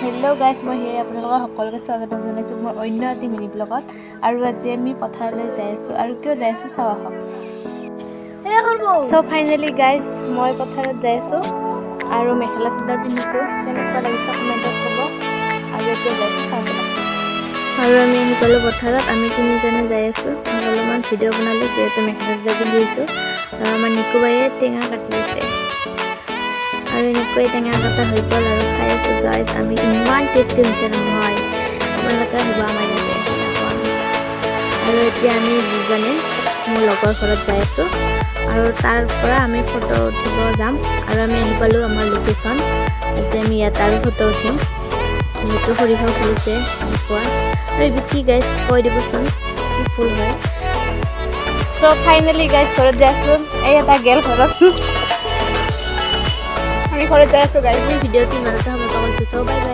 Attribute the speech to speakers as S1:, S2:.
S1: Hello' guys, মই সেয়ে আপোনালোকক সকলোকে স্বাগতম জনাইছোঁ মোৰ অন্য এটি মিনি ব্লগত। আৰু আজি আমি পথাৰলৈ যাই আছোঁ আৰু কিয় যাই আছোঁ চাওঁ আহক। চ' ফাইনেলি গাইজ, মই পথাৰত যাই আছোঁ আৰু মেখেলা চাদৰ পিন্ধিছোঁ। কেনেকুৱা লাগিছে কমেণ্টত ক'ব। আৰু এতিয়া যাই আছোঁ, চাওঁ ব'লক। আৰু আমি আহি পালোঁ পথাৰত। আমি তিনিজনে যাই আছোঁ। মই অলপমান ভিডিঅ' বনালোঁ, যিহেতু মেখেলা চাদৰ পিন্ধি আহিছোঁ। আৰু আমাৰ নিকুবায়ে টেঙা কাটি আছে আৰু এনেকৈ টেঙা কটা হৈ গ'ল আৰু খাই আছোঁ গাইজ আমি। ইমান টেষ্টি হৈছে নহয়, আপোনালোকে আহিব আমাৰ ইয়াতে টেঙা। আৰু এতিয়া আমি দুজনে মোৰ লগৰ ঘৰত যাই আছোঁ আৰু তাৰ পৰা আমি ফটো উঠিব যাম। আৰু আমি আহি পালোঁ আমাৰ লোকেশ্যন। এতিয়া আমি ইয়াত আৰু ফটো উঠিম, যিহেতু সৰিয়হ ফুলিছে এনেকুৱা। আৰু এইবিধ কি গাইজ, কৈ দিবচোন কি ফুল হয়। চ' ফাইনেলি গাইজ, ঘৰত যাই আছোঁ। এই এটা গেল ঘৰত।
S2: আমি ঘৰত যাই আছো গাইজ।
S1: ভিডিঅ'টো ইমানতে সমাপ্ত কৰিছোঁ। চ' বাই বাই।